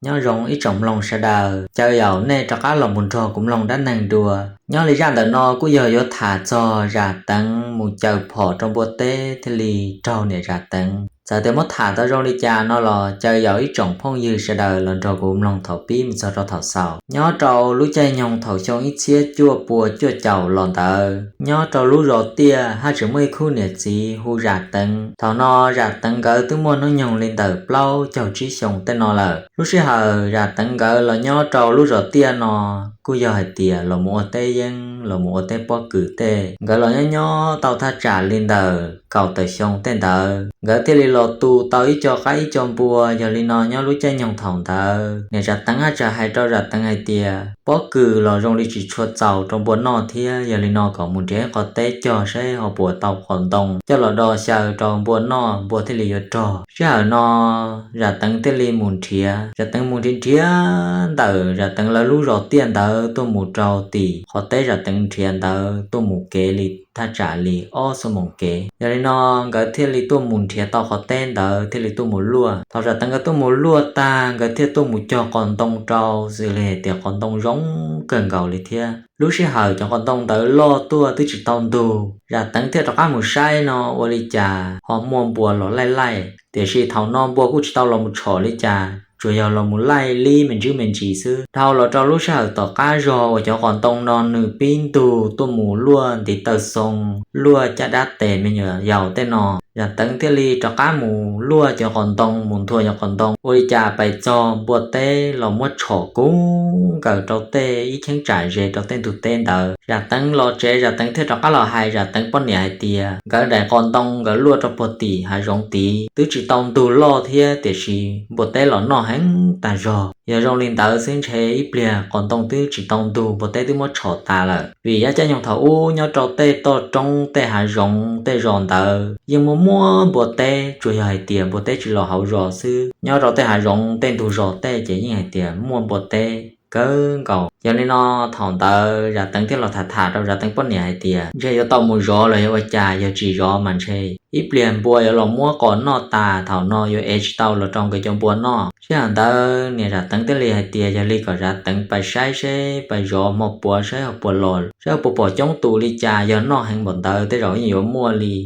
Nyob zoo ib tsoom mloog sawv daws, caw yaum nej rov qab los mus nrog kuv mloog dab neeg dua. Nyob li zaj ntawm no kuj yog yuav tham txog Zam Teev mus caws phom rau npua teb thiaj li raug niam Zam Teev. Txawm tias muab tham tau zoo li cas no los caw yaum ib tsoom phooj ywg sawv daws los nrog kuv mloog thaum pib mus txog rau thaum xaus. Nyob rau lub caij nyoog thaum xyoo ib txhiab cuaj pua cuaj caum los ntawd, nyob rau lub zos tiaj haj tseem muaj ib khub niam txiv hu Zam Teev. Thaum no Zam Teev nkawd twb muaj hnub nyoog li ntawm plaub caug tsib xyoo tej no lawm. Lub sij hawm Zam Teev nkawd los nyob rau lub zos tiaj no kuj yog hais tias los mus ua teb yeeb los mus ua teb pob kws tej. Nkawd los nyob nyob tau thaj tsam li ntawm kaum tawm xyoo tej ntawd, nkawd thiaj li los tu tau ib co qaib ib co npua. Yog li no nyob lub caij nyoog thaum ntawd niam Zam Teev haj tseem hais rau Zam Teev hais tias pob kws los zoo li tsis tshua txaus rau npua noj thiab, yog li no kom mus nrhiav qhov teb cog saib ho puas tau qos ntoo coj los do xyaw rau npua noj npua thiaj li yuav rog. Sij hawm no Zam Teev thiaj li mus nrhiav, Zam Teev mus nrhiav nrhiav ntawm Zam Teev lawv lub zos tiaj ntawd tuaj mus rau tim qhov teb Zam Teev nrhiav ntawd tuaj mus kev li thaj tsam li ob xuab moos kev. Yog li no nkawd thiaj li tuaj mus nrhiav tau qhov teb ntawd thiaj li tuaj mus luaj. Thaum Zam Teev nkawd tuaj mus luaj tag nkawd thiaj tuaj mus cog qos ntoo rau, xws li hais tias qos ntoo zoo kawg nkaus li thiab. Lub sij hawm cov qos ntoo ntawd loj tuaj twb tsis tau ntug, Zam Teev thiaj rov qab mus saib no ua li cas ho muaj npua los laij laij, tiam sis thaum no npua kuj tsis tau los mus tshom li cas, tsuas yog los mus laij lib me ntsis me ntsis xwb. Dhau los rau lub sij hawm tom qab zog uas cov qos ntoo no nws pib ntug tuaj mus luaj ntiv taw xoo, luaj caj dab tes me nyuam yaus tej no, Zam Teev thiaj li rov qab mus luaj cov qos ntoo, mus nthua cov qos ntoo, ua li cas pais txog npua teb los muab tshom kub nkaws rau tej ib cheeb tsam ze rau tej ntug teb ntawd. Zam Teev los tsev, Zam Teev thiaj rov qab los hais Zam Teev poj niam hais tias nkawd daim qos ntoo nkawd luaj rau puag tim hav zoov tid twb tsis tau ntug loj thiab, tiam sis npua teb los noj heev tag zog. Yog zoo li ntawd xwb ntshe ib pliag qos ntoo twb tsis tau ntug, npua teb twb muab tshom tas lawm. Vim yav caij nyoog thaum ub nyob rau tej toj roob, tej hav zoov, tej zos ntawd yeej muaj muaj npua teb, tsuas yog hais tias npua teb tsis los hauv zos xwb. Nyob rau tej hav zoov, tej ntug zos tej ces yeej hais tias muaj npua teb kawg nkaus. Yog li no thaum ntawd Zam Teev thiaj los tham tham rau Zam Teev poj niam hais tias ntshe yuav tau mus zov los yog ua cas, yog tsis zov mas ntshe ib pliag npua yuav los muab qos noj tas, thaum no yuav ev tsis tau los rau nkawd cov npua noj. Sij hawm ntawd niam Zam Teev thiaj li hais tias yog li kom Zam Teev pais saib seb, pais zov hmo puav saib ho puas los, saib ho puas pom coob tus li cas, yog noj heev npaum ntawd tej zaum yeej yuav muaj li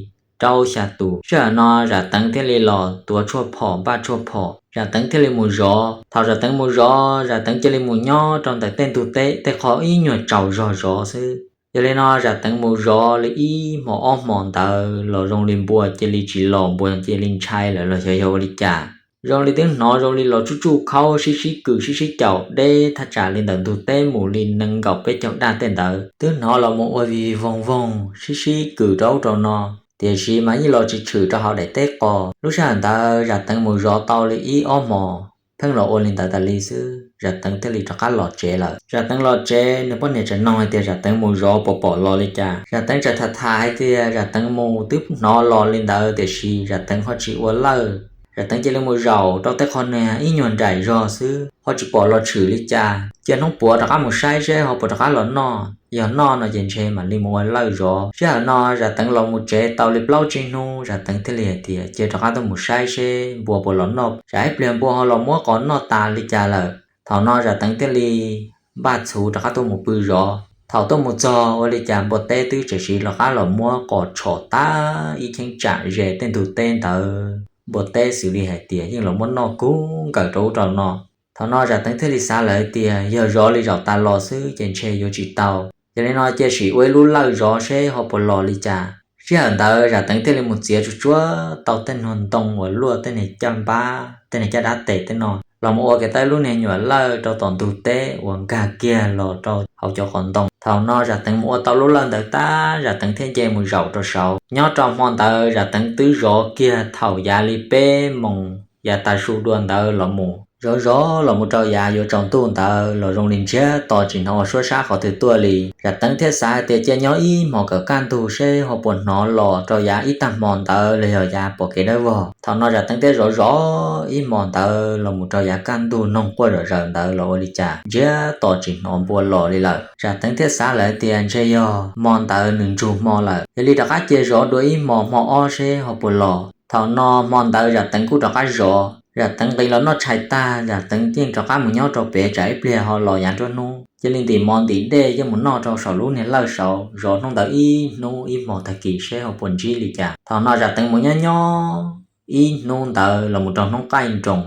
rau xya tus. Sij hawm no Zam Teev thiaj li los tuav tshuaj phom, npaj tshuaj phom, Zam Teev thiaj li mus zov. Thaum Zam Teev mus zov, Zam Teev cia li mus nyob rau ntawm tej ntug teb tej qho ib nyuag tsaus zog zov xwb. Yog li no Zam Teev mus zov li ib hmo ob hmo ntawd los zoo li npua cia li tsis los, npua cia li ntshai lawm los xyov yog ua li cas. Zoo li twb hnov zoo li los tsuj tsuj khaub sib sib kws sib sib caum deb thaj tsam li ntawm ntug teb mus li nees nkaum peb caug daj tej ntawd, twb hnov los mus ua vig voog voog sib sib kws rau ub rau no, tiam sis mas yeej los tsis tshwm rau hauv daim teb qos. Lub sij hawm ntawd Zam Teev mus zov tau li ib ob hmos, pheej los ua li ntawd tas li xwb, Zam Teev thiaj li rov qab los tsev lawm. Zam Teev los tsev, nws poj niam tseem nug hais tias Zam Teev mus zov puas pom los li cas. Zam Teev tseem tham tham hais tias Zam Teev mus twb hnov los li ntawd, tiam sis Zam Teev ho tsis ua lawj. Zam Teev cia li mus zaum rau tej qhov niag ib nyuag nraim zog xwb, ho tsis pom los tshwm li cas. Cia hnub puav rov qab mus saib seb ho puas rov qab los noj, yog noj no ces ntshe mam li mus ua lawj zov. Sij hawm no Zam Teev los mus tsev tau li plaub tsib hnub, Zam Teev thiaj li hais tias cia rov qab tuaj mus saib seb npua puas los noj, tsam ib pliag npua ho los muab qos noj tas li cas lawm. Thaum no Zam Teev thiaj li npaj txhuv rov qab tuaj mus pw zov. Thaum tuaj mus txog ua li cas npua teb twb tseem siv los qab los muab qos tshom tag ib cheeb tsam ze tej ntug teb ntawd. Npua teb xws li hais tias yeej los muab noj kub nkaws rau ub rau no. Thaum no Zam Teev thiaj li xav lawm hais tias yog zov li zaum tas los xwb ces ntshe yuav tsis tau. Yog li no cia sim ua ib lub lawj zov seb ho puas los li cas. Sij hawm ntawd Zam Teev thiaj li mus txiav tsuag tsuag tau tej nyuag ntoo uas luaj tej niag caj npab, tej niag caj dab tes tej no los mus ua kiag tau ib lub niag nyuam lawj rau tom ntug teb uas nkag kiag los rau hauv cov qos ntoo. Thaum no Zam Teev mus ua tau lub lawj ntawd tag, Zam Teev thiaj nce mus zaum rau saud. Nyob rau hmo ntawd Zam Teev twb zov kiag thaum yav li peb moos yav tas su dua ntawd los mus, zov zov los mus rau yav yuav tsaus ntuj ntawd los zoo li ntsiag to tsis hnov ua suab sab qhov twg tuaj li. Zam Teev thiaj xav hais tias cia nyob ib hmos kom kaj ntug seb ho puas hnov los rau yav ib tag hmo ntawd los yog yav pom kev dawb vog. Thaum no Zam Teev thiaj zov zov ib hmos ntawd los mus rau yav kaj ntug noog quaj zom zaws ntawd los ua li cas ntsiag to tsis hnov npua los li lawm. Zam Teev thiaj xav lawm hais tias ntshe yog hmo ntawd nws ntsug hmo lawm, yog li rov qab cia zov dua ib hmos, hmo ob seb ho puas los. Thaum no hmo ntawd Zam Teev kuj rov qab zov, Zam Teev nqis los noj tshais tag, Zam Teev yeej rov qab mus nyob rau pem tsam ib pliag ho los yav nruab hnub. Cia li ntim mov ntim dej yeej mus noj rau saum lub niag lawj saud, zov hnub ntawd ib hnub ib hmos tag kis seb ho puas ntsib li cas. Thaum no Zam Teev mus nyob nyob ib hnub ntawd los mus rau hnub qaij nroos,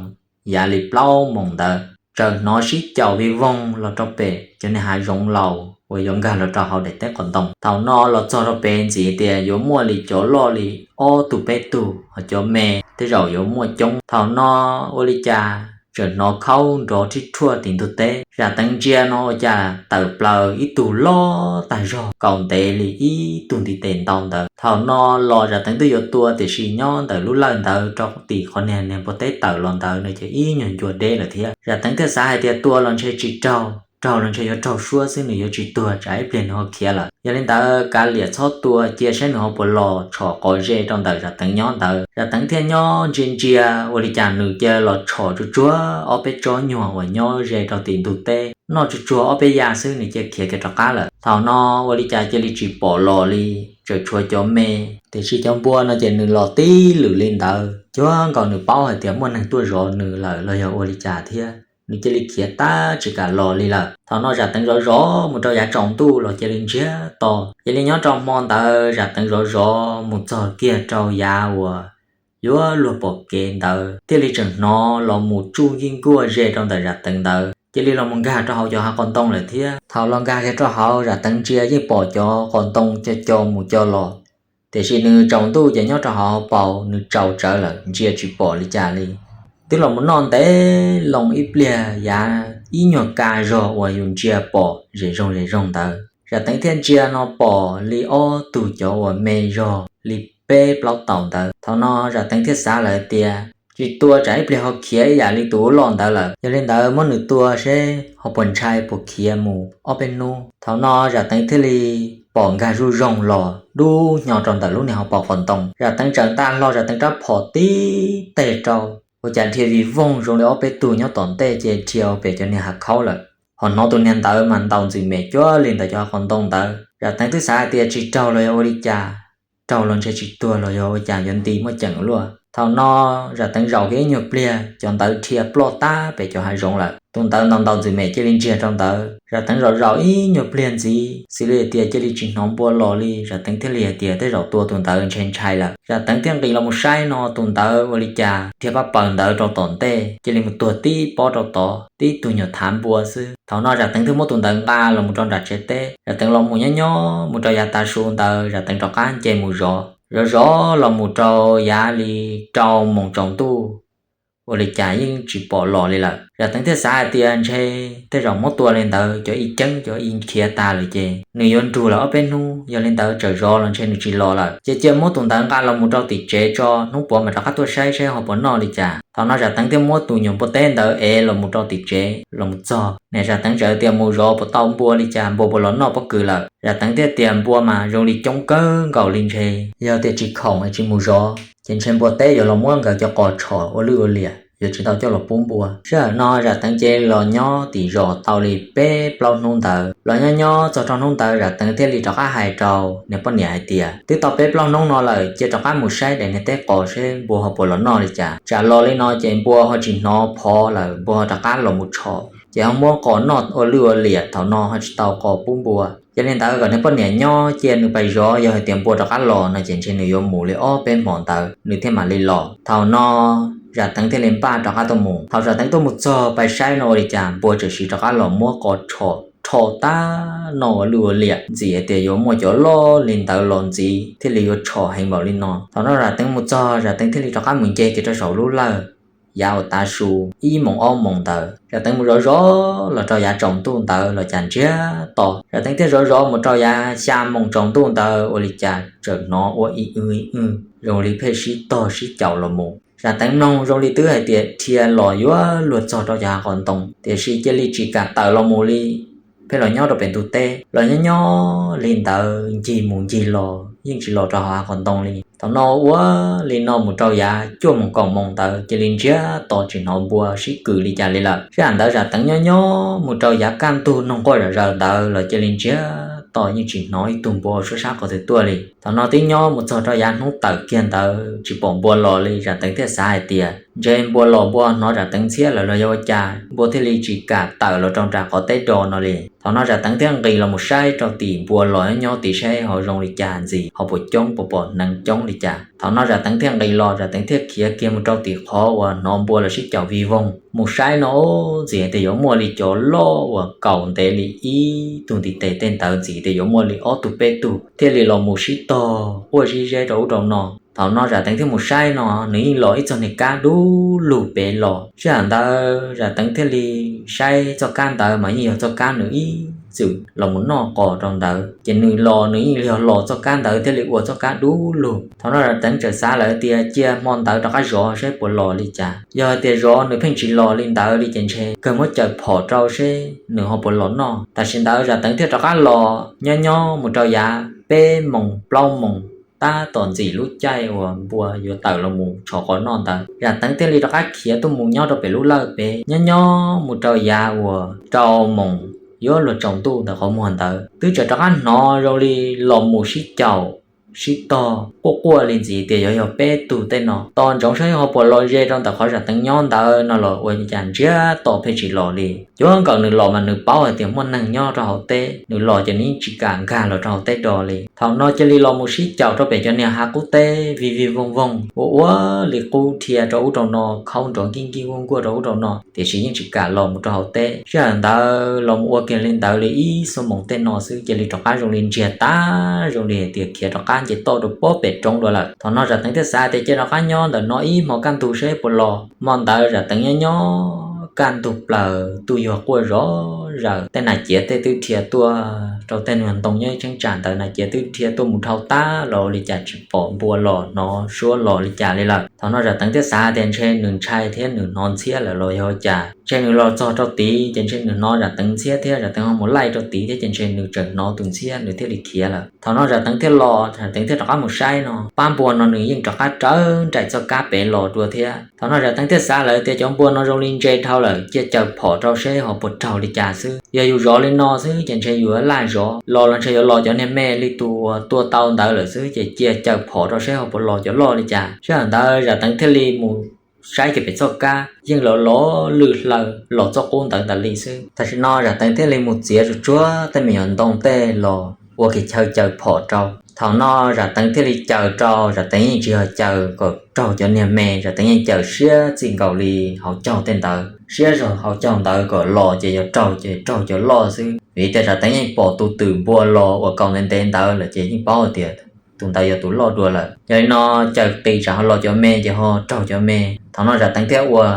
yav li plaub moos ntawd, txawm hnov sib caum vij voog los rau pem cov niag hav zoov laus uas yuav nkag los rau hauv daim teb qos ntoo. Thaum no los txog rau pem ntxiv tias yuav muaj li cov loj li ob tug peb tug, ho cov me tej zaum yuav muaj coob. Thaum no ua li cas txawm hnov khaub nrov rhib rhuaj tim ntug teb. Zam Teev ntsia no ua cas tawm plaws ib tug loj tag zog, kaus ntev li ib tug ntiv tes ntau ntawd. Thaum no los Zam Teev twb yuav tua, tiam sis nyob ntawm lub lawj ntawd rau tim qhov niag niag npua teb tawm los ntawd no ces ib nyuag ncua deb lawm thiab. Zam Teev thiaj xav hais tias tua los ntshe tsis raug, raug los ntshe yuav raug suab xwb, nws yuav tsis tuag tsam ib pliag nws ho khiav lawm. Yog li ntawd kav liam txhob tua, cia saib nws ho puas los tshom qos ze rau ntawm Zam Teev nyob ntawd. Zam Teev thiaj nyob ntsia ntsia ua li cas nws cia los tshom tsuag tsuag ob peb tsob nyuag uas nyob ze rau tim ntug teb, noj tsuag tsuag ob peb ya xwb nws cia khiav kiag rov qab lawm. Thaum no ua li cas cia li tsis pom los li, tseem tshuav cov me. Tiam sis cov npua no ces nws los tib lwm li ntawd, cuag nkaus nws paub hais tias muaj neeg tuaj zov nws lawm los yog ua li cas thiab, nws cia li khiav tag tsis kam los li lawm. Thaum no Zam Teev zov zov mus rau yav tsaus ntuj los cia li ntsiag to. Cia li nyob rau hmo ntawd Zam Teev zov zov mus txog kiag rau yav uas yuav luag pom kev ntawd thiaj li tseem hnov los mus tsuj nkij nkuaj ze rau ntawm Zam Teev ntawd, cia li los mus nkag rau hauv cov hav qos ntoo lawm thiab. Thaum los nkag kiag rau hauv Zam Teev ntsia yeej pom cov qos ntoo co co mus co los, tiam sis nws tsaus ntuj ces nyob rau hauv hauv paus nws tsaus tsawv lawm ntsia tsis pom li cas li. Twb los mus noj ntev loo ib pliag yav ib nyuag ka zog uas yus ntsia pom zem zoog zem zoog ntawd, Zam Teev thiaj ntsia no pom li ob tug cov uas me zog li peb plaub taus ntawd. Thaum no Zam Teev thiaj xav lawm tias tsis tua tsam ib pliag ho khiav ib yam li tus loj ntawd lawm, yog li ntawd muab nws tua seb ho puas ntshai puas khiav mus ob peb hnub. Thaum no Zam Teev thiaj li pom nkag zuj zus los dub hnyo rau ntawm lub niag hauv paus qos ntoo. Zam Teev tsaws ntaj hlo Zam Teev rab phom tib teg rau, ua cas dhia vij voog zoo li ob peb tug nyob tom ntej ces dhia ua pem cov niag hav khaub lawm. Ho hnov tus niag ntawd mas ntaus ntxwm mem cuag li ntawm cov hav qos ntoo ntawd. Zam Teev twb xav hais tias tsis raug los yog ua li cas, raug los ntshe tsis tuag los yog ua cas yuav nti muaj ceem luaj. Thaum no Zam Teev zaum kiag ib nyuag pliag cov ntawd dhia ploj tag pem cov hav zoov lawm. Tus ntawd ntaus ntaus ntxwm mem cia li ntsiag rau ntawd. Zam Teev zaum zaum ib nyuag pliag ntxiv xws li hais tias cia li tsis hnov npua los li, Zam Teev thiaj li hais tias tej zaum tua tus ntawd ntshe ntshai lawm. Zam Teev thiaj nqis los mus saib no tus ntawd ua li cas dhia pab paws ntawd rau tom ntej cia li mus tuag tib pob rau tod tib tug nyuag thav npua xwb. Thaum no Zam Teev thiaj muab tus ntawd nqa los mus rau nram tsev teb. Zam Teev los mus nyob nyob mus rau yav tav su ntawd Zam Teev rov qab nce mus zov, zov zov los mus rau yav li rau moos tsaus ntuj, ua li cas yeej tsis pom los li lawm. Zam Teev thiaj xav hais tias ntshe tej zaum muab tua li ntawd cov ib ceeb cov ib khiav tas lawm ces nws yuav nrug lawm ob peb hnub, yog li ntawd txawm zov los ntshe nws tsis los lawm. Ces cia muab tus ntawd nqa los mus rau tim tsev tso, hnub puav mas rov qab tuaj saib saib ho puas noj li cas. Thaum no Zam Teev thiaj muab tus nyuag npua teb ntawd ev los mus rau tim tsev. Los mus txog, niam Zam Teev txawm tias mus zov puas tau npua li cas, npua puas los noj pob kws lawm. Zam Teev thiaj tias npua mas zoo li coob kawg nkaus li, ntshe yog tias tsis khoom es tsis mus zov ces ntshe npua teb yuav los muab nkawd cov qos tshom ua lwj ua liam, yuav tsis tau coj los pub npua. Sij hawm no Zam Teev cia li los nyob tim zos tau li peb plaub hnub ntawd. Los nyob nyob txog rau hnub ntawd Zam Teev thiaj li rov qab hais rau niag poj niam hais tias twb tau peb plaub hnub no lawm, cia rov qab mus saib daim niag teb qos seb npua ho puas los noj li cas. Tsam los li no ces npua ho tsis hnov phov lawm, npua ho rov qab los mus tshom, ces ho muab qos noj ua lwj ua liam, thaum no ho tsis tau qos pub npua. Yog li ntawd kom niag poj niam nyob cia nws pais zov, yog hais tias npua rov qab los no ces ntshe nws yuav mus li ob peb hmos ntawd nws thiaj mam li los. Thaum no Zam Teev thiaj li npaj rov qab tuaj mus. Thaum Zam Teev tuaj mus txog pais saib no ua li cas npua txawm sim rov qab los muab qos tshom rho tag noj ua lwj ua liam, ntxim hais tias yuav muaj cov loj li ntawd los ntxiv thiaj li yuav tshom heev npaum li no. Thaum no Zam Teev mus txog Zam Teev thiaj li rov qab mus nce kiag rau saum lub lawj. Yav uas tav su ib moos ob moos ntawd Zam Teev mus zov zov los rau yav tsaus ntuj ntawd los cas ntsiag to. Zam Teev thiaj zov zov mus rau yav xya moos tsaus ntuj ntawd ua li cas txawm hnov ua ib wb ib wb zoo li pheej sib tog sib caum los mus. Zam Teev mloog zoo li twb hais tias dhia los yuav luag txog rau cov hav qos ntoo, tiam sis cia li tsis kam tawm los mus li, pheej los nyob rau pem ntug teb. Los nyob nyob li ntawd ncig mus ncig los yeej tsis los rau hauv hav qos ntoo li. Thaum no ua li no mus rau yav cuaj moos kaum moos ntawd cia li ntsiag to tsis hnov npua sib kws li cas li lawm. Sij hawm ntawd Zam Teev nyob nyob mus rau yav kaj ntug noog quaj zom zaws ntawd los cia li ntsiag to yeej tsis hnov ib tug npua ua suab sab qhov twg tuaj li. Thaum no twb nyob mus txog rau yav hnub tawm kiag ntawd tsis pom npua los li, Zam Teev thiaj xav hais tias ntshe npua los npua hnov Zam Teev ntxhiab lawm los yog ua cas npua thiaj li tsis kam tawm los rau nram qhov teb do no li. Thaum no Zam Teev thiaj nqis los mus saib rau tim npua los nyob tid saib ho zoo li cas ntxiv, ho puas coob, puas pom hneev coob li cas. Thaum no Zam Teev thiaj nqis los, Zam Teev thiaj khiav kiag mus rau tim qhov uas hnov npua los sib caum vij voog mus saib no, ntxim tias yuav muaj li cov loj uas kaus ntev li ib tug ntiv tes tej ntawd, ntxim tias yuav muaj li ob tug peb tug thiaj li los mus sib tog quaj zib zeb rau ub rau no. Thaum no Zam Teev thiaj mus saib no, nws yeej los ib txog niag kab dub lug pem los. Sij hawm ntawd Zam Teev thiaj li saib txoj kab ntawd mas yeej yog txoj kab nws ib txwm los mus noj qos rau ntawd, ces nws los nws yeej yog los txoj kab ntawd thiaj li ua txoj kab dub lug. Thaum no Zam Teev txawm xav lawm tias cia hmo ntawd rov qab zov seb puas los li cas. Yog hais tias zov nws pheej tsis los li ntawd li ces ntshe kawg muab caws phom rau seb nws ho puas los noj. Tam sim ntawd Zam Teev thiaj rov qab los nyob nyob mus rau yav peb moos plaub moos, tab tom ntxim lub caij uas npua yuav tawm los mus tshov qos noj ntawd, Zam Teev thiaj li rov qab khiav tuaj mus nyob rau pem lub lawj pem. Nyob nyob mus rau yav uas rau moos yuav luag tsaus ntuj ntawm qhov muag ntawd, twb tseem rov qab hnov zoo li los mus sib caum sib tog quaj quaj li, ntxim tias yuav yog peb tug tej no. Tos ntsoov saib ho puas los ze rau ntawm qhov Zam Teev nyob ntawd no los ua cas ntsiag to pheej tsis los li. Yuav nkawm nws los mas nws paub hais tias muaj neeg nyob rau hauv teb, nws los ces nws yeej tsis kam nkag los rau hauv teb do li. Thaum no cia li los mus sib caum rau pem cov niag hav qub teb vij vij voog voog, ua ua li qub dhia rau ub rau no, khaub nrov nkij nkij nkuaj nkuaj rau ub rau no, tiam sis yeej tsis kam los mus rau hauv teb. Sij hawm ntawd los mus ua kiag li ntawd li ib xuab moos tej no xwb, cia li rov qab zoo li ntsiag tag, zoo li hais tias khiav rov qab nce toj rau pob pem roob dua lawm. Thaum no Zam Teev thiaj xav tias cia rov qab nyob ntawm no ib hmo kaj ntug seb puas los. Hmo ntawd Zam Teev nyob nyob kaj ntug plaws, tuj yuag quaj zom zaws, tej nas ciav tej twb dhia tuaj rau tej nyuag ntoo nyob ib cheeb tsam ntawd, nas ciav twb dhia tuaj mus dhau tag los ua li cas tsis pom npua los hnov suab los li cas li lawm. Thaum no Zam Teev thiaj xav tias ntshe nws ntshai thiab nws hnov ntxhiab lawm los yog ua cas, ntshe nws los txog rau tid ces ntshe nws hnov Zam Teev ntxhiab thiab Zam Teev ho mus laij rau tid thiab ces ntshe nws tseem hnov tus ntxhiab nws thiaj li khiav lawm. Thaum no Zam Teev thiaj los, Zam Teev thiaj rov qab mus saib no, pab npua no nws yeej rov qab rawv nraim txoj kab pem los dua thiab. Thaum no Zam Teev thiaj xav lawm tias cov npua no zoo li ntse dhau lawm, cia caws phom rau seb ho puas raug li cas xwb. Yog yus zov li no xwb ces ntshe yus yuav laj zov los los ntshe yuav los cov niag me li tus uas tua tau ntawd lawm xwb, ces cia caws phom rau seb ho puas los cov loj li cas. Sij hawm ntawd Zam Teev thiaj li mus saib kiag pem txoj kab, yeej los los lwj hlaw los txoj qub ntawd tas li xwb. Tam sim no Zam Teev thiaj li mus txiav tsuag tsuag tej me nyuam ntoo tej los ua kiag chaw caws phom rau. Thaum no Zam Teev thiaj li caws rau, Zam Teev yeej tsis yog caws kom raug cov niag me, Zam Teev yeej caws siab txij nkaus li hauv caug tej ntawd, siab zog hauv caug ntawd kom los ces yog raug ces raug cov loj xwb. Vim tias Zam Teev yeej pom tus twm npua los uas kaus ntev ntev ntawd lawm ces yeej paub hais tias tus ntawd yog tus loj dua lawm. Yog li no caws qis tsam ho los cov me ces ho raug cov me. Thaum no Zam Teev thiaj ua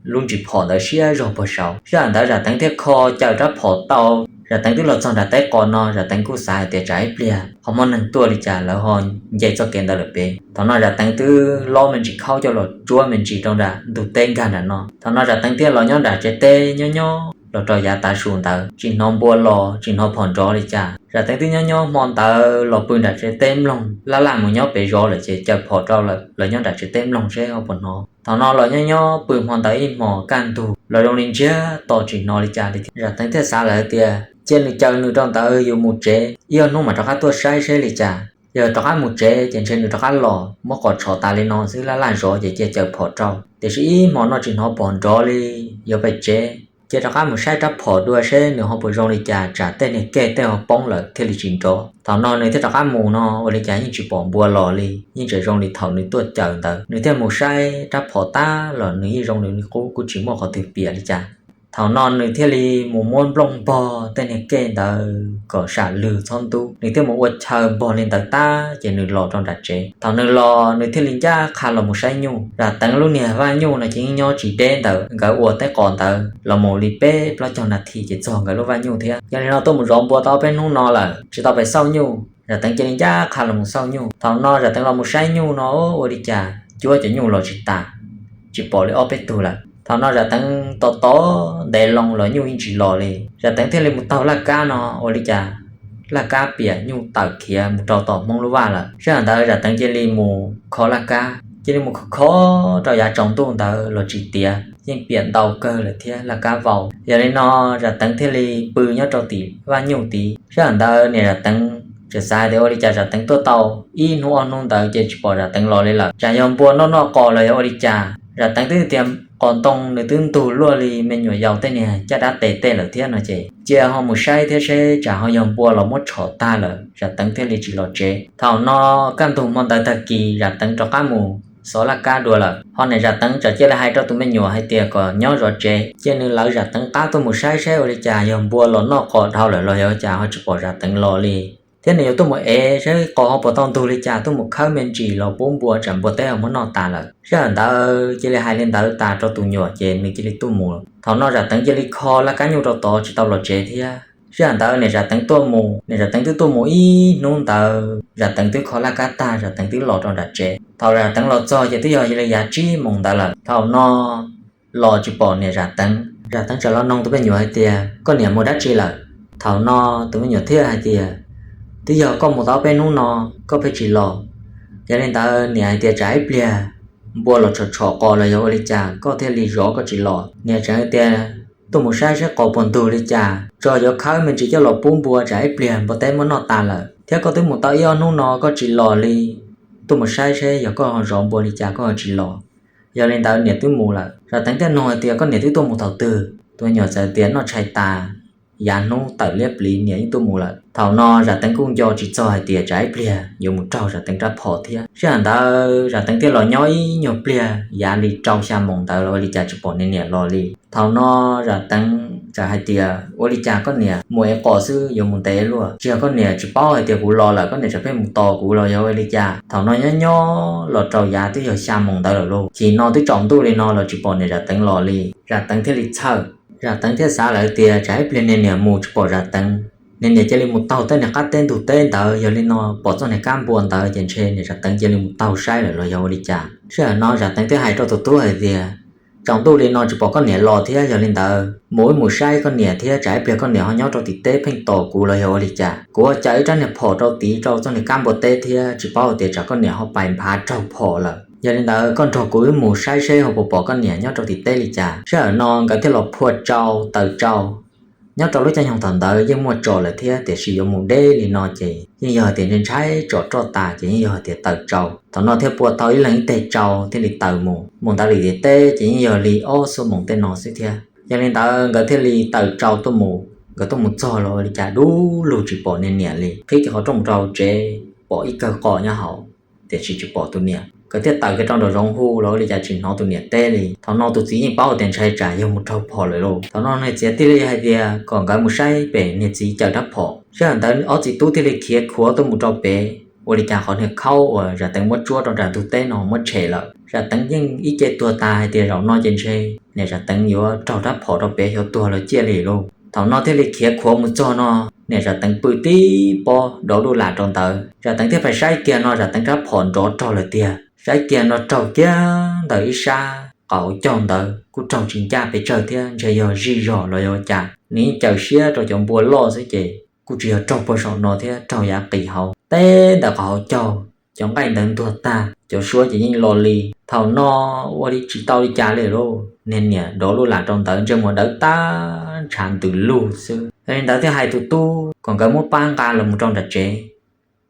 lub ntsis phom ntawd siab zog puag saud. Sij hawm ntawd Zam Teev thiaj kho caws rab phom tau. Zam Teev twb los txog nram teb qos no, Zam Teev kuj xav hais tias tsam ib pliag ho muaj neeg tuaj li cas lawv ho nce txoj kev ntawd lawm pem. Thaum no Zam Teev twb lob me ntsis khaub coj los tsuab me ntsis rau nram ntug teb nkag nram no. Thaum no Zam Teev thiaj los nyob nram tsev teb nyob nyob los rau yav tav su ntawd, tsis hnov npua los tsis hnov phom nrov li cas. Zam Teev twb nyob nyob hmo ntawd los pw nram tsev teb mloog, laj laj mus nyob pem zov lawm ces caws phom rau lawm los nyob nram tsev teb mloog seb ho puas hnov. Thaum no los nyob nyob pw hmo ntawd ib hmos kaj ntug los zoo li ntsiag to tsis hnov li cas li thiab. Zam Teev thiaj xav lawm tias cia nws caws nws rau ntawd yus mus tsev, ib ob hnub mam rov qab tuaj saib seb li cas. Yog rov qab mus tsev ces ntshe nws rov qab los muab qos tshov tas li no xwb, laj laj zov ces cia caws phom rau. Tiam sis ib hmos no tsis hnov phom nrov li, yuav pem tsev, cia rov qab mus saib rab phom dua seb nws ho puas zoo li cas, tsam tej niag kej tej ho poob lawm thiaj li tsis nrov. Thaum no nws thiaj rov qab mus no ua li cas yeej tsis pom npua los li, yeej tseem zoo li thaum nws tuaj caws ntawd. Nws thiaj mus saib rab phom tab los nws yeej zoo li qub, kuj tsis muaj qhov twg piam li cas. Thaum no nws thiaj li mus muab nplooj npog tej niag kej ntawd kom sam lwg txhob ntub, nws thiaj mus ua chaw npog li ntawd tag ces nws los rau nram tsev. Thaum nws los nws thiaj li ncaj qha los mus saib nyuj. Zam Teev lub niag vaj nyuj no ces yeej nyob tsis deb ntawm nkawd ua teb qos ntawd, los mus li peb plaub caug nas this ces txog nkawd lub vaj nyuj thiab. Yog li no tuaj mus zov npua tau ob peb hnub no lawm tsis tau pes xauj nyuj, Zam Teev cia li ncaj qha los mus xauj nyuj. Thaum no Zam Teev los mus saib nyuj no ua li cas cuab cov nyuj los tsis tas, tsis pom li ob peb tug lawm. Thaum no Zam Teev tos tos ntev loo los nyuj yeej tsis los li. Zam Teev thiaj li mus taug laj kab no ua li cas laj kab piam nyuj tawm khiav mus rau tom Hmoob lub vaj lawm. Sij hawm ntawd Zam Teev cia li mus kho laj kab, cia li mus kho kho rau yav tsaus ntuj ntawd los tsis tiav, yeej piam ntau kawg lawm thiab laj kab vau. Yog li no Zam Teev thiaj li pw nyob rau tim vaj nyuj tid. Sij hawm ntawd niam Zam Teev tseem xav tias ua li cas Zam Teev tuaj tau ib hnub ob hnub ntawd ces tsis pom Zam Teev los li lawm, tsam yog npua noj noj qos los yog ua li cas. Zam Teev twb tias qos ntoo nws twb ntug luaj li me nyuam yaus tej niag caj dab tes tej lawm thiab no ces cia ho mus saib thiab seb tsam ho yog npua los muab tshom tag lawm Zam Teev thiaj li tsis los tsev. Thaum no kaj ntug hmo ntawd tag kis Zam Teev rov qab mus xov laj kab dua lawm, ho niam Zam Teev txawm cia li hais rau tus me nyuam hais tias kom nyob zov tsev, cia nws lawv Zam Teev qab tuaj mus saib seb ua li cas yog npua los noj qos dhau lawm los yog ua cas ho tsis pom Zam Teev los li. Thiab nws yuav tuaj mus ev saib qos ho puas tau ntug li cas tuaj mus khawb me ntsis los pub npua tsam npua teb ho muab noj tas lawm. Sij hawm ntawd cia li hais li ntawd tas rau tus nyuam ces nws cia li tuaj mus. Thaum no Zam Teev cia li kho laj kab nyuj rau tod tsis tau los tsev thiab. Sij hawm ntawd niam Zam Teev tuaj mus, niam Zam Teev twb tuaj mus ib hnub ntawd, Zam Teev twb kho laj kab tag Zam Teev twb los rau nram tsev. Thaum Zam Teev los txog ces twb yog li yav tsib moos ntawd lawm. Thaum no los tsis pom niam Zam Teev. Zam Teev txawm los noog tus me nyuam hais tias koj niam mus dab tsi lawm. Thaum no tus me nyuam thiaj hais tias twb yog koj mus tau peb hnub no koj pheej tsis los. Yog li ntawd niam hais tias tsam ib pliag npua los tshom tshom qos los yog ua li cas koj thiaj li zov koj tsis los. Niam tseem hais tias tuaj mus saib saib qos puas ntug li cas tso yuav khawb me ntsis coj los pub npua tsam ib pliag npua teb muab noj tas lawm, thiab koj twb mus tau ib ob hnub no koj tsis los li, tuaj mus saib saib yog koj ho zov npua li cas koj ho tsis los. Yog li ntawd niam twb mus lawm. Zam Teev thiaj nug hais tias koj niam twb tuaj mus thaum twg? Tus me nyuam txawm tias noj tshais tas yav hnub tawm liab pliv niam yeej tuaj mus lawm. Thaum no Zam Teev kuj nco tsis txog hais tias tsam ib pliag yuav mus raug Zam Teev rab phom thiab. Sij hawm ntawd Zam Teev thiaj los nyob ib nyuag pliag yav li rau xya moos ntawd los ua li cas tsis pom niam los li. Thaum no Zam Teev txawm hais tias ua li cas koj niam mus ev qos xwb yuav mus ntev luaj, tsis yog koj niam tsis paub hais tias kuv los lawm koj niam tsam pheej mus tos kuv los yog ua li cas. Thaum no nyob nyob los rau yav twb yog xya moos ntawd lawm lauj, chim no twb tsaus ntuj li no los tsis pom niam Zam Teev los li. Zam Teev thiaj li txhawj, Zam Teev thiaj xav lawm tias tsam ib pliag niam mus tsis pom Zam Teev, niam cia li mus taug tej niag qab teb ntug teb ntawd, yog li no pom txoj niag kab npua ntawd ces ntshe niam Zam Teev cia li mus taug saib lawm los yog ua li cas. Sij hawm no Zam Teev thiaj hais rau tus tub hais tias tsaus ntuj li no tsis pom koj niam los thiab, yog li ntawd mus wb mus saib koj niam thiab tsam ib pliag koj niam ho nyob rau tim teb pheej tos kuv los yog ua li cas. Kuv ua caw ib rab niag phom rau tid rau txoj niag kab npua teb thiab tsis paub tias tsam koj niam ho pais nphav raug phom lawm. Yog li ntawd koj nrog kuv wb mus saib seb ho puas pom koj niam nyob rau tim teb li cas. Sij hawm no nkawd thiaj los phua tsau taws tsau Nyob rau lub caij nyoog thaum ntawd yeej muaj tsom lawm thiab, tiam sis yuav mus deb li no ces yeej yog tias ntshai ntshai tsom roj tas ces yeej yog tias taws tsau. Thaum no thiaj pua tau ib leeg ib teg tsau thiaj li taws mus. Mus ntawd li tim teb ces yeej yog li ob xuab moos tej no xwb thiab. Yog li ntawd nkawd thiaj li taws tsau tuaj mus. Nkawd tuaj mus txog los ua li cas dub lug tsis pom niag niam li. Qhib kiag qhov rooj mus rau tsev pom ib kawg qos nyob hauv, tiam sis tsis pom tus niam. Nkawd thiaj taws kiag rau nraum zoov hu los ua li cas tsis hnov tus niam teb li. Thaum no tus txiv yeej paub tias ntshai tsam yog mus raug phom lawm lauj. Thaum no niag txiv thiaj li hais tias kom nkawd mus saib pem niag txiv caws rab phom. Sij hawm ntawd ob txiv tub thiaj li khiav khuav tuaj mus rau pem, ua li cas qhov niag khaub uas Zam Teev muab tsuab rau nram ntug teb no muab tshem lawm. Zam Teev yeej ib ce tuag tas hais tias zaum no ces ntshe niam Zam Teev yuav raug rab phom rau pem xyov tuag los ciaj li lauj. Thaum no thiaj li khiav khuav mus txog no, niam Zam Teev pw tib pob dov luj lam rau ntawd. Zam Teev thiaj pais saib kiag no Zam Teev rab phom nrov raug lawm tiag. Saib kiag no raug kiag ntawm ib sab qhov hauv caug ntawd kuj raug tsis ncaj pes tsawg thiab, ntshe yog zij zog los yog ua cas. Nws yeej caws siab rau cov npua loj xwb ces kuj tsis yog raug puag saum no thiab, raug yav qis hauv teb ntawm qhov hauv caug. Cov nqaij ntawd ntuag tag, cov suab ces yeej lo li. Thaum no ua li tsis tau li cas li lauj, niag niam dov luj lam rau ntawd ntsej muag dawb tag ntshav ntws lug xwb. Yog li ntawd thiaj hais tus tub kom nkawd muab pab nqa los mus rau nram tsev.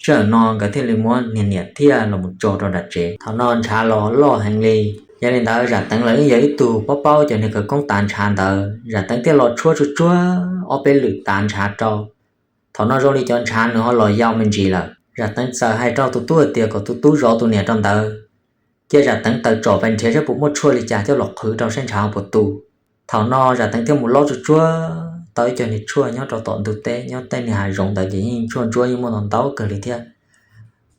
Sij hawm no nkawd thiaj li muab niag niam thiaj los mus tso rau nram tsev. Thaum no ntshav los loj heev li. Yog li ntawd Zam Teev los yeej yog ib tug paub paub cov niag khawv koob tav ntshav ntawd. Zam Teev thiaj los tshuab tsuag tsuag ob peb lwm tav ntshav rau. Thaum no zoo li cov ntshav nws ho los yau me ntsis lawm. Zam Teev txawm hais rau tus tub hais tias kom tus tub zov tus niam rau ntawd, cia Zam Teev taws tsom pais nrhiav saib puas muaj tshuaj li cas coj los qhwv rau saib ntshav ho puas tu. Thaum no Zam Teev thiaj mus lob tsuag tsuag tau ib co niag tshuaj nyob rau tom ntug teb, nyob tej niag hav zoov ntawd ces yeej tshuaj ntsuab yeej muaj ntau ntau kawg li thiab.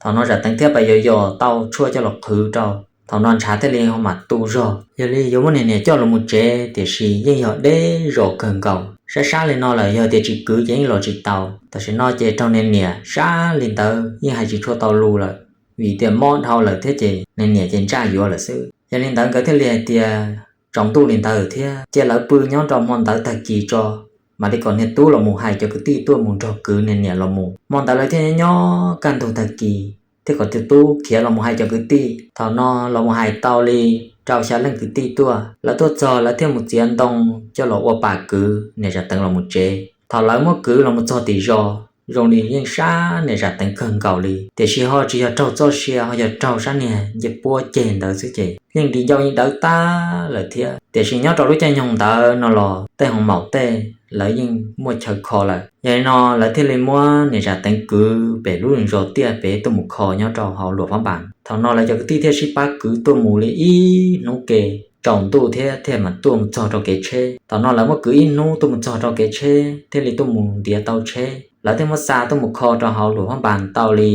Thaum no Zam Teev thiaj pais yos yos tau tshuaj coj los qhwv rau. Thaum no ntshav thiaj li ho mam tu zog. Yog li yuav muab niag niam coj los mus tsev, tiam sis yeej yog deb zos kawg nkaus. Sab sab li no lawm yog tias tsis kwv ces yeej los tsis tau. Tam sim no ces raug niag niam sab li ntawd yeej hais tsis tshua tau lus lawm, vim tias mob dhau lawm thiab ces niag niam ces ntsaj yuav lawm xwb. Yog li ntawd nkawd thiaj li hais tias tsaus ntuj li ntawd thiab, cia lawv pw nyob rau hmo ntawd tag kis tso, mam li kom niag tub los mus hais cov kwv tij tuaj mus nrog kwv niag niam los mus. Hmo ntawd lawv thiaj nyob nyob kaj ntug tag kis, thiaj kom tus tub khiav los mus hais cov kwv tij. Thaum no los mus hais tau li rau xya leej kwv tij tuaj. Lawv tuaj txog lawv thiaj mus txiav ntoo coj los ua pam kwv niam Zam Teev los mus tsev. Thaum lawv muab kwv los mus txog tim zos, zoo li yeej sab niam Zam Teev kawg nkaus li, tiam sis ho tsis yog raug txoj sia, ho yog raug sab niag ncej puab ceg ntawd xwb ces yeej nti ncauj yeej dawb tag lawm thiab. Tiam sis nyob rau lub caij nyoog ntawd no los tej hoo maum tej lawv yeej muaj chaw kho lawm. Yog li no lawv thiaj li muab niam Zam Teev kwv pem lub zos tiaj pem tuaj mus kho nyob rau hauv Luam Phab Npas. Thaum no lawv cov kwv tij thiaj sib pab kwv tuaj mus li ib hnub ke, tsaus ntuj thiab thiaj mam tuaj mus txog rau kev tsheb. Thaum no lawv muab kwv ib hnub tuaj mus txog rau kev tsheb thiaj li tuaj mus ntiav tau tsheb. Lawv thiaj muab xa tuaj mus kho rau hauv Luam Phab Npas tau li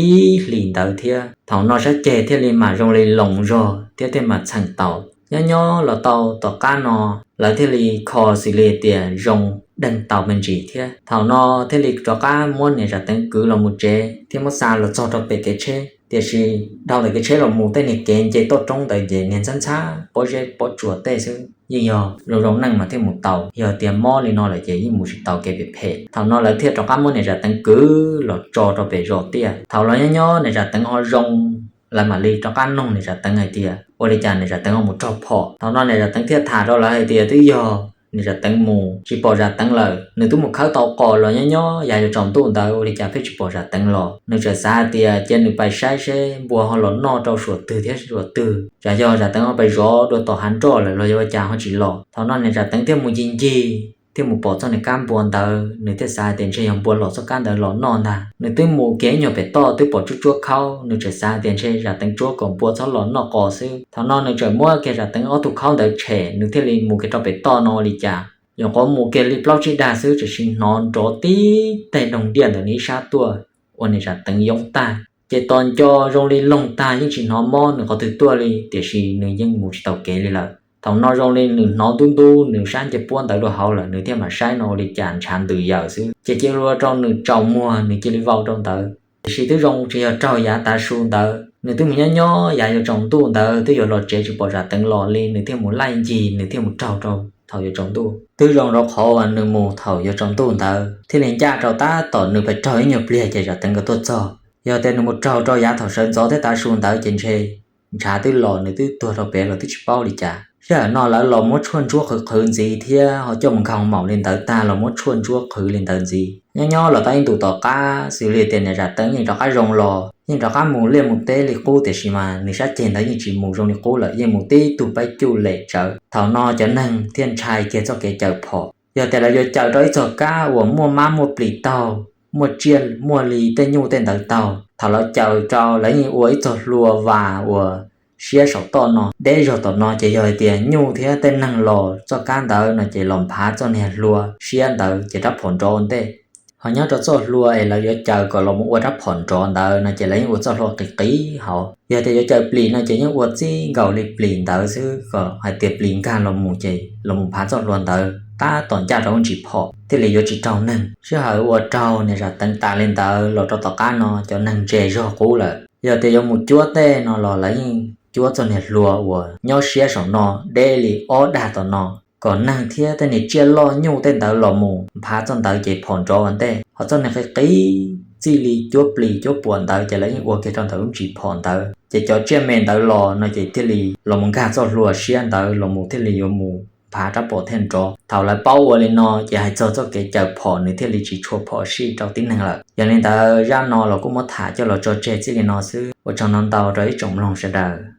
ib hlis ntawd thiab. Thaum no sab ceg thiaj li mam zoo li loos zog thiab thiaj mam txheem tau. Nyob nyob los tau tom qab no lawv thiaj li kho xws li tias zoo deeg tau me ntsis thiab. Thaum no thiaj li rov qab muab niam Zam Teev kwv los mus tsev thiab muab xa los txog rau pem kev tsheb. Tiam sis dhau ntawm kev tsheb los mus tej niag kev nce toj roob ntawd ces niag ntxhab ntxhab pob zeb pob tsuas tej xwb, yeej yog zoo zoo neej mas thiaj mus tau, yog tias mob li no lawm ces yeej mus tsis tau kev phem phem. Thaum no lawv thiaj rov qab muab niam Zam Teev kwv los tso rau pem zos tiaj. Thaum los nyob nyob niam Zam Teev ho zoo, lawv mam li rov qab noog niam Zam Teev hais tias ua li cas niam Zam Teev ho mus raug phom. Thaum no niam Zam Teev thiaj tham rau lawv hais tias twb yog niam Zam Teev mus tsis pom Zam Teev lawm, nws twb mus khawb tau qos los nyob nyob yav yuav tsaus ntuj ntawd ua li cas pheej tsis pom Zam Teev los. Nws txawm xav hais tias cia nws pais saib seb npua ho los noj rau suam twg thiab suam twg, tsam yog Zam Teev ho pais zov dua tom hav nroj lawm los yog ua cas ho tsis los. Thaum no niam Zam Teev thiaj mus ncig ncig thiaj mus pom txoj niag kab npua ntawd, nws thiaj xav hais tias ntshe yog npua los txoj kab ntawd los noj ntag. Nws twb mus kiag ib nyuag pem toj twb pom tsuab tsuab khaub, nws txawm xav hais tias ntshe Zam Teev tsuab kom npua txhob los noj qos xwb. Thaum no nws txawm muab kiag Zam Teev ob tug khaub ntawd tshem, nws thiaj li mus kiag rau pem toj no ua li cas, nyuam qhuav mus kiag li plaub tsib dag xwb tiam sis hnov nrov tib teg doog diaj ntawm nws ib sab tuaj ua niam Zam Teev yoob tag. Ces tos nco zoo li loog tag yeej tsis hnov mob nws qhov twg tuaj li, tiam sis nws yeej mus tsis tau kev li lawm. Thaum no zoo li nws hnov ntub ntub nws sab ncej puab ntawd dua hauv lawm, nws thiaj mam saib no ua li cas ntshav ntws yaws xwb. Ces cia li ua rau nws tsaus muag nws cia li vau rau ntawd. Tiam sis twb zoo tsis yog raug yav tav su ntawd, nws twb mus nyob nyob yav yuav tsaus ntuj ntawd twb yuav los tsev tsis pom Zam Teev los li, nws thiaj mus laij ncig nws thiaj mus raug rau thaum yuav tsaus ntuj. Twb zoo rau qhov uas nws mus thaum yuav tsaus ntuj ntawd thiaj li ncaj rau tab tom nws pais raug ib nyuag pliag ces Zam Teev nkawd tuaj txog. Yog tias nws mus raug rau yav thaum sawv ntxov thiab tav su ntawd ces ntshe ntshav twb los nws twb tuag rau pem los twb tsis paub li cas. Sij hawm no lawv los muab tshuaj ntsuab qhwv qhwv ntxiv thiab ho coj mus nkag maum li ntawd tag los muab tshuaj ntsuab qhwv li ntawd ntxiv. Nyob nyob los tau ib ntus tom qab xws li tias niam Zam Teev yeej rov qab zoo los, yeej rov qab mus liaj mus teb li qub tiam sis mas nws sab ceg ntawd yeej tsis mus zoo li qub lawm, yeej mus tib tug paib cuj lem tsawv. Thaum no cov neeg thiaj ntshai kiag txoj kev caws phom. Yog tias lawv yuav caws rau ib txog kab uas muaj mab muaj plis taug, muaj tsiaj muaj li tej nyuj tej ntawd taug, thaum lawv caws rau lawv yeej ua ib txog hlua vas uas siab saum toj no deb zog tom no, ces yog hais tias nyuj thiab tej neeg los txoj kab ntawd no ces los nphav txoj niag hlua siab ntawd ces rab phom nrov ua ntej. Ho nyob rau txoj hlua es lawv yuav caws kom los mus ua rab phom nrov ntawd no ces lawv yeej ua txoj hlua qis qis hauv. Yog tias yuav caws plis no ces yeej ua txij nkaus li plis ntawd xwb, kom hais tias plis nkag los mus ces los mus nphav txoj hlua ntawd tab tom ncaj rau lub ntsis phom thiaj li yuav tsis raug neeg. Sij hawm uas raug niam Zam Teev tas li ntawd los rau tom qab no cov neeg ntse zog qub lawm. Yog tias yuav mus cuab tej no los lawv yeej cuab txoj niag hlua uas nyob siab saum no deb li ob dag tom no, kom neeg thiab tej niag tsiaj loj nyuj tej ntawd los mus nphav txoj ntawd ces phom nrov ua ntej. Ho txoj niag qis qis txij li cuab plis cuab puam ntawd ces lawv yeej ua kiag rau ntawm lub ntsis phom ntawd, ces cov tsiaj me ntawd los no ces thiaj li los mus nkag txoj hlua siab ntawd los mus thiaj li yuav mus nphav rab phom thiaj nrov. Thaum lawv paub ua li no ces hais txog txoj kev caws phom nws thiaj li tsis tshua phom sij rau tib neeg lawm. Yog li ntawd zaj no los kuj muab tham coj los tso tseg txij li no xwb. Ua tsaug ntau ntau rau ib tsoom mloog sawv daws.